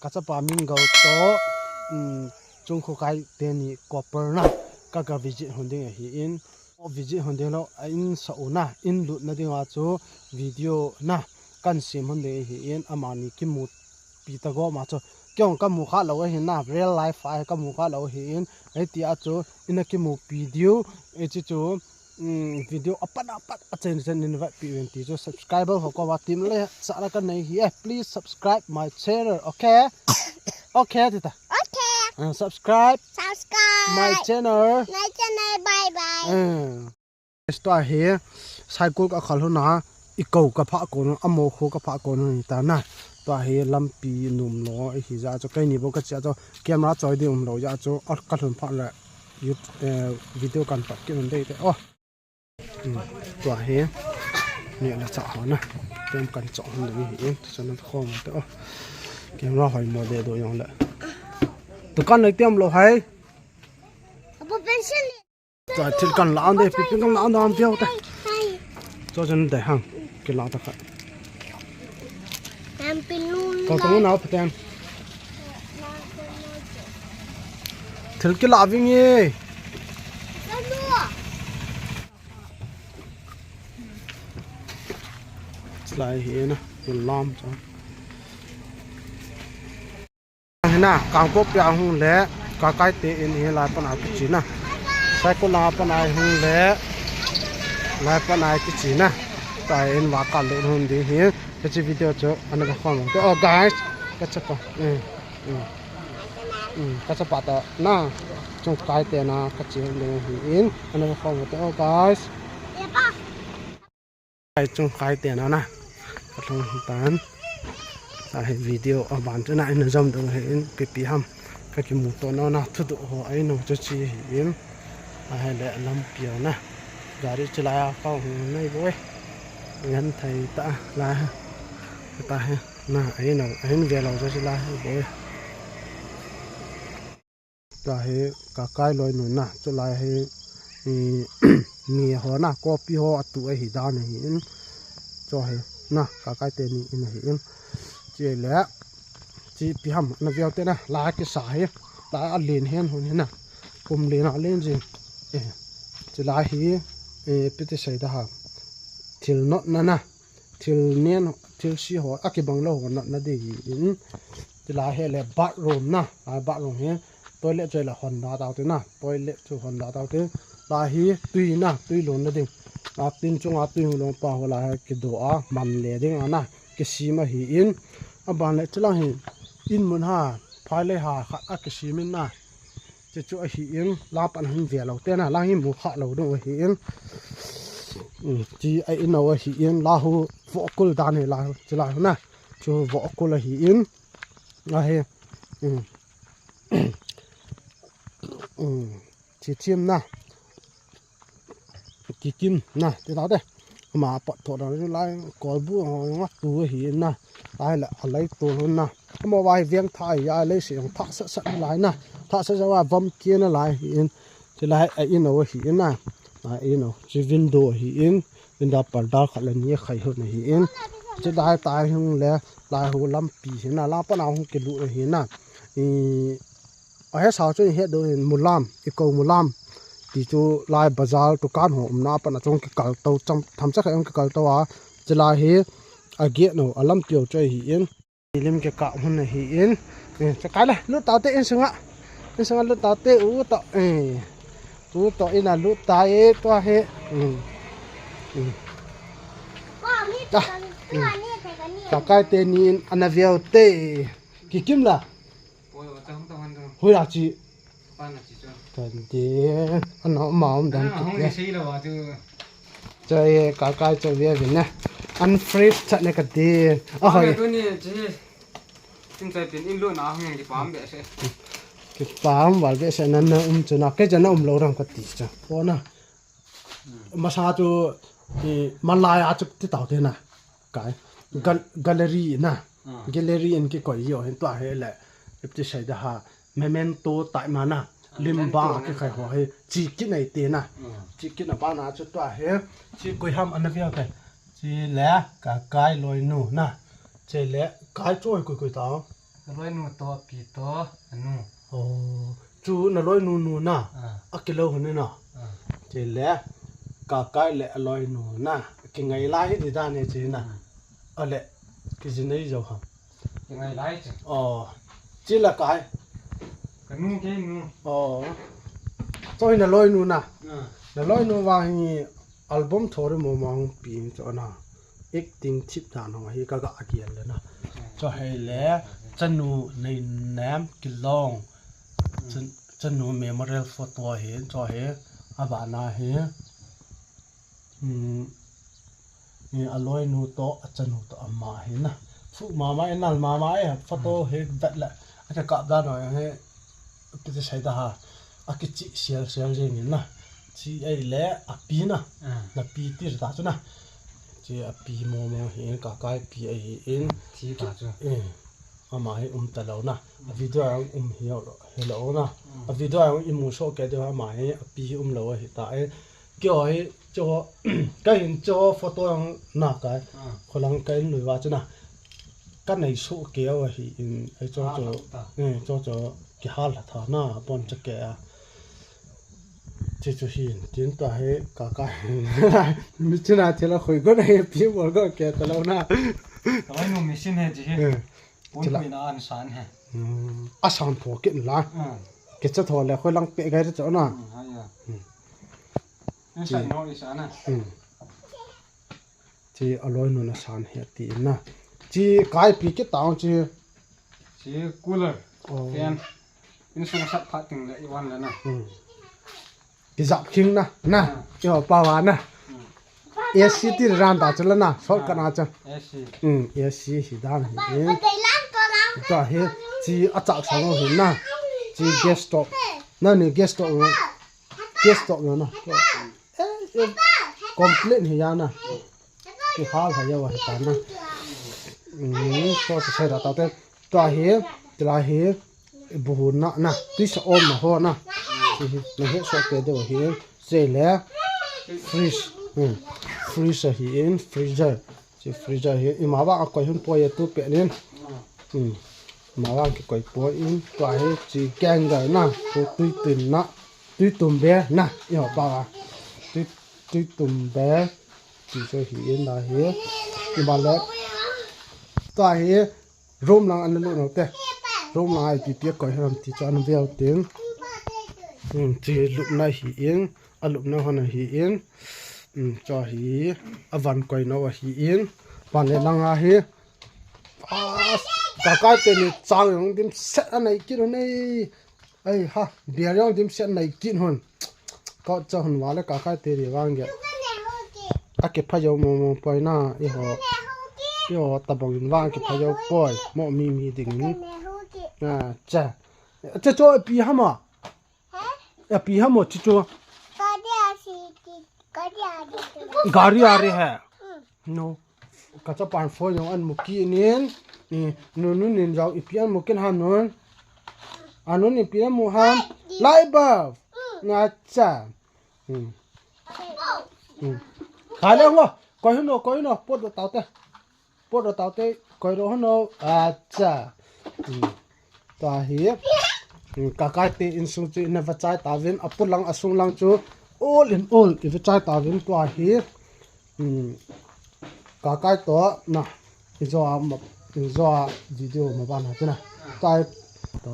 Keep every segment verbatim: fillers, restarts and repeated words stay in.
Kachapa Mingo to, um, Chungkhokai teni couple na, ka, ka visit hon ding ahin, o visit hon ding lou, a in sa u na, in lut na ding a chu video na, kan sem hon ding ahin, amani kimu pi ta go ma chu, kei jong ka mu kha lou ahin na, real life a ka mu kha lou ahin, hiti a chu, ina kimu pi diu, hiche chu, um, video apat apat a chen chen in vet pi uvin ti chu subscriber ho koma temlhah sahna kanei ahi e. Please subscribe my channel, okay? Okay, tita. Okay. Uh, subscribe. Subscribe. My channel. My channel. Bye bye. Uh. Tua hi cycle ka khal huna, i ko ka pha kon, amo kho ka pha kon hi ta na. Tua hi lampi nom lou ahi jeh a chu keini bou ka chia chu camera choi ding um lou jeh a chu ka lhun phat le YouTube, eh, video kan pat kit un dei te. Oh. Hmm, tua hi. Ni la cha ha na. Tem kan cha hon ding hi. Sana khom te. Oh. Camera hoi mo de do jong le. Dukan le tem lou hai. Abu pencil. Tua thil kan la an de, pipi kan la an de, an piau te. Hai. Cho chen de hang. Kila ta kha. Lampi lun. Ko tong na pa ten. Thil kila ving e. Lai hi na, lam cha. Hi na, Kangpokpi a hung le, Kakai te in hi lai pan a kichi na. Saikul a pan a hung le, lai pan a kichi na. Tua in va ka le hung ding hi. Hiche video chu ana va khom te. Oh guys, kachapa. Mm, mm. Mm, kachapa ta na. Chungkai te na kachi ding hi in. Ana va khom te. Oh guys. Ai Chungkai te na na. Ka thong tan. Sa hi video a ban chu na in jom dong hi in pipi ham. Ka kimu to na na thu do ho ai no chu chi hi in. A hi le lampi a na. Gari chu lai a ka hung nei boi. Ngan thei ta la. Ta hi na ai no ai ve lo chu chi lai boi. Tua hi Kakai loinu na, chulai hi, i, mi ho na, kopi ho atu ahi dan ahi in. Chu hi na, Kakai teni in ahi in. Chule, chi ipi ham, na veu te na, la kisa hi, la alen hen hun hi na, kum len alen jin. Eh, chulai hi, eh, ipi ti sei da ham. Thil notna na. Thil nen, thil si ho, akibang lou ho natna ding ahi in. Chulai hi le bathroom na, a bathroom hi toilet chu le hon da tau te na, toilet chu hon da tau te. Lai hi tui na, tui lonna ding. A tin chunga tui hung long pa ho lai hi kido a, man le ding a na, kisem ahi in. Aban le chulang hi in mun ha, phai le ha khat a kisem in na. Chu chu ahi in, la pan hin ve lou te na, la hi mu kha lou ding ahi in. Um, chi a in lou ahi in, la hu vo kul dan hi la, chu la na. Chu vo kul ahi in. La hi. Um. Um. Chi chim na. Kikim na, ti ta te. Ama pat tho da lai kolbu ho nga tu ahi na. Lai la alai tu na. Ama vai veng tha ya le se tha sa sa lai na. Tha sa sa wa vam kia na lai hi in. Chulai a in o hi in na. A in o. Chi window hi in. Window parda khat le ni khai ho na hi in. Chulai tai hung le lai ho lampi hi na. La pa na hung kilu hi na. I A he sao chu he do in mulam, i ko mulam. Ti chu lai bazar dukan ho umna pan a chung kikal to cham, tham cha kha ong kikal to a. Chulai hi a gate no, a lampi o chu ahi in. Lim kikah hun ahi in. Eh, cha kai le, lut tau te in sunga. In sunga lut tau te u to. Eh. U to in a lut ta e to he. Hmm. Hmm. Ta. Hmm. Kakai teni in ana veu te. Kikim la. Hoi a chi. Kan ti. Ana ma um dan ki. Chai Kakai chai ve vin na. Unfreeze chat ne ka ti. A hoi. Tu ni chi. Tin chai tin in lo na hung ki pam be se. Ki pam val be se nan na um chu na. Ke jana um lo ram ka ti cha. Ko na. Masa chu, i, malai a chu ti tau te na. Kai. Gal-, gallery na. Ah. Gallery in kikoi jo hin tua he le. Ipti sai da ha. Memento tai ma na. Ah, lim ba memento ki khai ho he. Chi ki nei te na. Ah. Chi ki na ba na chu tua he. Chi koi ham ana via te. Chi le Kakai loinu na. Chi le kai choi koi koi tau. Loinu to, api to, anu. Oh, chu naloinu nu na. Ah. Akilou hon na. Ah. Chule, Kakai le aloinu na. Kingai lai hi di dan e chi na. Hmm. Ale, kijinei jou ham. Kingai lai chi. Oh. Chule kai. Kanu kei nu. Oh. Chu hi naloinu na. Ah. Naloinu vang hi album thori mo mang pi chu na. Acting thip dan ho hi kaga gel le na. Chu hi le chanu nei nem kilong. Chan-, chanu memorial photo hi, chu hi abana hi. Hmm. Ni aloinu to, achanu to ama hi na. Phu mama e, nal mama e, photo hi vet le. Akikap dan ho hi. Kiti sei da ha. Akichi sial sial jeng in na. Chi ei le api na. Ah. Napi tir ta chu na. Chi api mo mo hi Kakai pi ahi in. Chi ta chu. Eh. Ama hi um talou na. A video a um hi lo, hi lo na. Mm. A video a i mu soh kei diu ama hi api hi um lou ahi ta e. Kei ho hi, chu ho, ka hin chu ho photo ang na kai. Ah. Kholang ka in lui va chu na. Ka nei soh kei u ahi in, ai chu chu. Ah, ta. Eh, chu chu kihal tha na, pon cha ke a. Chi chu hin, tin ta he, Kakai. Mi china thela khoi go na he, pi bol go ke talou na. Talou nu machine he chi he. Eh. Pon chila. Pui na an san he. Hmm. A san tho kin la. Hmm. Ke cha tho le khoi lang pe gai cha na. Hmm, ha ya. Hmm. An san no i sa na. Hmm. Chi aloinu na san he ti na. Chi kai pi kit tao chi. Chi cooler. Oh. Fan. Insung sat phat ting le i wan le na. Hmm. Kijap khing na, na. Ah. Kiho pa va na. Hmm. A C ti ran ta chu la na, short cut na chu. A C. Hmm, A C hi dan hi. Ta hi, chi achak sang ho hi na. Chi gas stove. Na ni gas stove. Gas stove na. Eh, eh, complain hi ya na. Kihal ha ya wa hi ta na. Hmm, so se da ta te. Ta hi, ta hi. Buhun na, na, tuisa om na ho na. Hi, hi, na he so pe deu hi. Chule, fridge. Hmm. Fridge ahi in, freezer. Chi freezer hi, ima vang a koi hun poi e tu pe nin. Hmm. Ima vang ki koi poi in, tua hi, chi keng da na, tu tui tun na, tui tum be na, i ho pa ga. Tui, tui tum be, chi so hi in da hi. Ima le, tua hi, Room lang ana lut nau te. Room lang a ipi pi a koi ham ti chu ana veu tin. Hmm, chi lupna hi in, a lupna hon ahi in. Hmm, chu hi a van koi nau ahi in. Van le lang a hi. Ah, Kakai te ni chang jong dimset anei kit u nei. Ai ha, beer jong dimset nei kit hon. Kot cha hon vale Kakai te ri vang ge. A kipha jou mo mo poi na, i ho. I ho tabang in vang kipha jou poi. Mo mi mi ding in. A cha. Cha cho pi ha mo. A pi ha mo chi cho. Gari a ri hai. No. Ka chapan phone jong an mu kit nin, ni, nu, nu nin jong ipi an mu kit ham nun. A nun ipi an mu ham. Light bulb. Nga cha. Hmm. Hmm. Ka le ngo. Koi hon o, koi hon o. Pot do tau te. Pot do tau te. Koi do hon o. A cha. Hmm. Tua hi, um, Kakai te insung chu ina vachai tauvin, aput lang asung lang chu all in all i vachai tauvin tua hi, um, Kakai to na, i jo a ma, i jo a video ma ban ha chu na. Tua hi, to,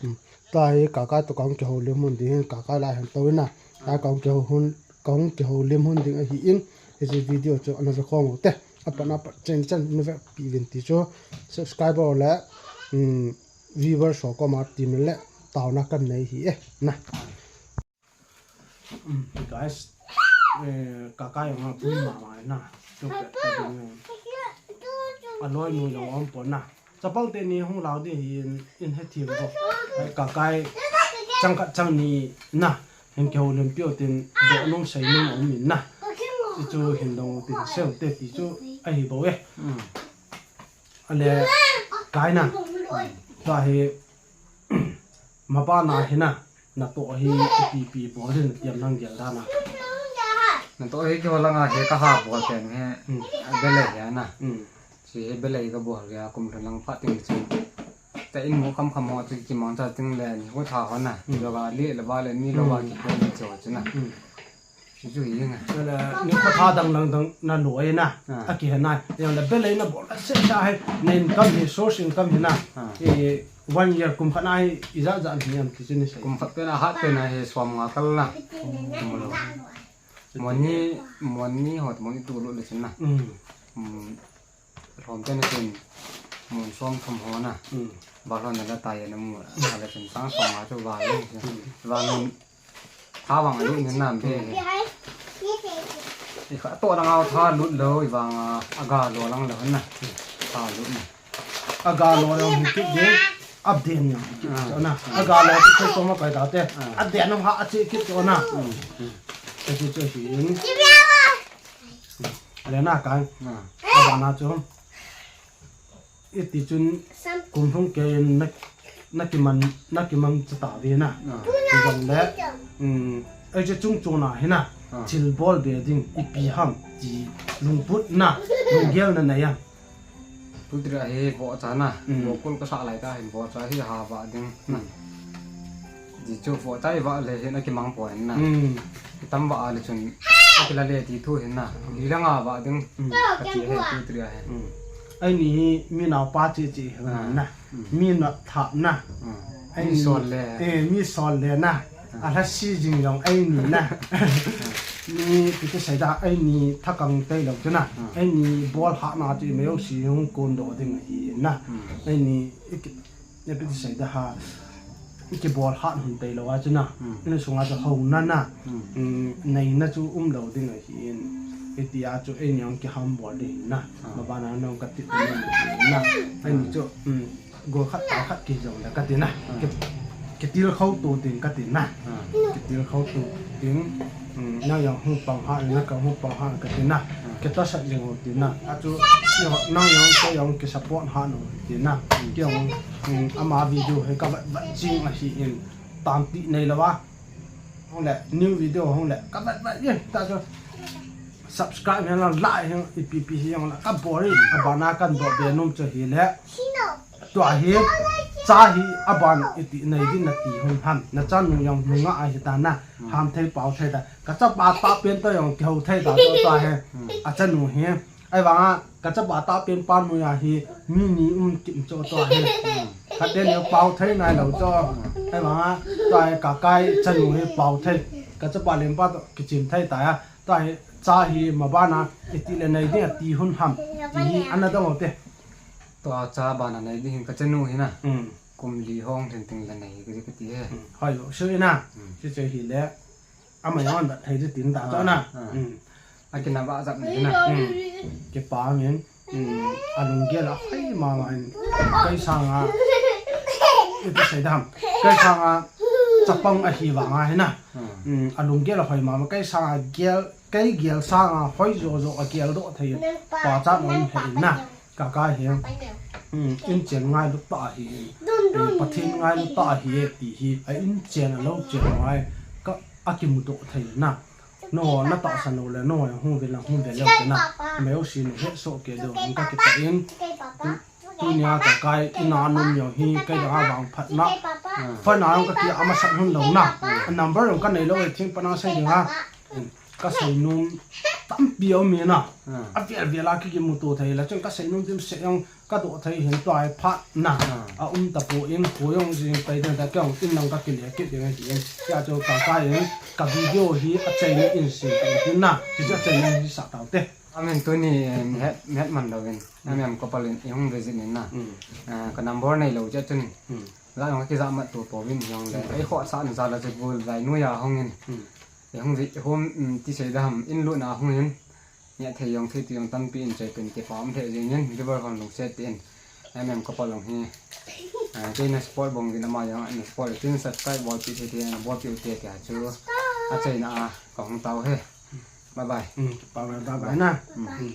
um, tua hi Kakai to kahung kihoulim hun ding hin, Kakai lai hen to ina, tua kahung kihou hun, kahung kihoulim hun ding ahi in, hiche video chu ana ve khom u te, apat apat chen chen na ve pi vin ti chu, subscriber le, um, Viewers ho koma team le taona kan nei hi e na. Um, guys, eh, Kakai jong apui mama na. Chu pe, pe ding, eh. Aloinu jong aum pon na. Chapang teni hung lau ding hi in, in he thim ko. Eh, Kakai chang khat chang ni na. Hin kihoulim piu tin doh nung sei nung aum in na. Hichu hin dong u tin sei u te ti chu ahi bou e. Mm. Ale, Kai na. Tua hi, mabana hi na. Natoh hi, ipi ipi bol hin tiam nang gel dan a. Natoh hi kihou lang a hi ka ha bol pen hi. Mm. Belei hi na. Mm. Chi hi belei ka bol hi a kum lhun lang phat ding chu. Te in mu kham kham ho chu kimang cha ting le, ni ho tha ho na. Hmm. Lo ga le, lo ba le, ni lo ba Hmm. ki ko ni cho chu na. Hmm. Chu hi na. Chu le, ni ko tha dang lang dang na lo ai na. Ah. A ki he na. Yang le belei na bol a se sa hai. Na income hi, source income hi na. Ah. E, one year kum khat na hi, i ja ja ni am ti chu ni sai. Kum khat pe na hat pe na hi som nga kal na. Kum lo. Moni, moni ho, moni tu lo le chu na. Hmm. Hmm. Lhom te na tin, mun som thum ho na. Hmm. Ba lhon na la tai na mu. A le tin sang som nga chu ba lo. Hmm. Ba lhon tha vang a lut ni nam be. Hmm. I kha to dang au tha lut lo i vang a, a ga lo lang lo na. Tha lut na. A ga lo lo hi kit de. A den ni kit Ah. cho na. A ga lo ti thei to ma kai da te. Ah. A den no ha a che kit cho na. Hmm. Hmm. Te chu chu hi in. A le na kai. Ah. A ba na chu. I ti chun kum hung ke in na, na ki man, na ki mang cha ta ve na. Ah. Ti jong le, um, ei che chung chung na hi na. Ah. Thil bol be ding i pi ham ti lungput na, lunggel na nei a. Tu tira hi bo cha na, Hmm. bo kul ka sa lai ta hin bo cha hi ha ba ding na. Hmm. Ji chu vo tai va le hin a ki mang poi na. Hmm. Ki tam va le chun a ki la le ti thu hin na. Li la nga va ding. Hmm. Ka ti he tu tria he. Hmm. Ai ni hi mi nao pa chi chi he Ah. na. Hmm. Mi na tha na. Hmm. Ai Mi ni sol le. Eh, mi sol le na. Ah. A la si jing jong ai ni na. Mi ti ti sai da ai ni tha kang tai lo chu na. Ah. Ai ni bol ha na ti me yo si hung kon do ding hi na. Hmm. Ai ni i ki Ne piti sai da ha. I ki bol hat hun tei lo a chu na. Hmm. Ina sunga chu ho na na. Hmm. Hmm, nei na chu um lo ding ahi in. Iti a chu ei ni ong ki ham bol ding na. Ah. Mabana nong ka ti na. Ei ni chu, hmm, go khat ta khat ki jong da ka ti na. Ah. Ki, ki til khau tu ding ka ti na. Ah. Ki til khau tu ding. Hmm, na yang hung pang ha, na ka hung pang ha ka ti na. Ah. Ki ta sa jing ho ti na. A chu, ki ho, na yang ka yang ki support ha no ti na. Hmm. Ki yang Hmm, ama video hi ka vat vat jing ahi in, tam ti nei lo a. Hong le, new video hong le, ka vat vat jing, ta chu subscribe hen lang, like hen, ipi pi hi jong le, ka bol in, abana kan do be nom chu hi le. Tua hi, cha hi, aban iti nei din na ti hun ham, na chanu jong nunga ahi ta na, ham thei pau thei ta, ka chapa ta pen to jong kihou thei ta to ta he, a chanu hi, Ahivanga, ka chapa ta pen pa noiya hi, mi ni um kim cho to hi. Khat te ni pau thei nai lo cho. Ahivanga, tua hi ka kai chanu hi pau thei. Ka chapa lem pa to kichim thei ta ya. Tua hi, cha hi mabana, iti le nei ding ati hun ham. Ti hi, ana dong te. Tua cha bana nei ding ka chanu hi na. Hmm. Kum li hong theng theng le nei ka ti he. Hmm. Hoi lo, sui na. Hmm. Si che hi le. Ama yon da thei tin ta cho na. Ah, ah. Hmm. A kin a ba jap ni na. Hmm. Kipa min. Hmm. A lunggel a hoi mama in. Kai sanga. Iti sei dam. Kai sanga. Chapang ahi vanga hi na. Hmm. Hmm. A lunggel a hoi mama. Kai sanga gel. Kai gel sanga hoi jo jo a gel do thei. Pa cha non thei na. Ka kai hi. Hmm. In chen ngai lu ta hi. Eh, Pathen ngai lu ta hi ti hi. A in chen a lo chen ngai. Ka a kimu do thei na. No, na tahsan lou le, no, hung ve lang, hung ve lang, na. Meu si nu, he so ke do, hung ka kita in. Tu, tunia ka kai, ina num yo hi, kai da vang phat na. Fa na ka ki ama sat hun lou na. A number ka nei lou, e thing pa na sai ding ha. Ka sai num, tampi o mi na. A vel vel a ki kimu to thei la, chun ka sai num tim se yong, Ka do thei hin tua hi phat na. Ah. A um ta po in, ko yong jing pai den ta kyong in lang ka kile kit ding ahi in. Tia chu ka kai in, ka video hi a chaina in si ka in na. Ti chu a chaina hi sa tau te. Amen tuni, eh, mi het, mi het man lo in. Mm. Amen ko pal in, i hung visit in na. Mm. Ah, ka number nei lo che chun. Mm. La yong ki za mat tu po vin yong le. Mm. Ei kho sa na za la che gul zai nu ya hong in. Mm. I hung vi, home, mm, ti sei da ham in lu na hung in. Nia thei jong thei ti jong tampi in chai pen kipa um thei jing in, viewer hon lungset tin. M M couple jong hi. Ah, kei na support bang vin ama jong na support tin subscribe bol pi thei thei na bol pi u te tia chu. A chaina a ka hung tau he. Bye bye. Mm, bye bye, bye bye na. Mm. Mm.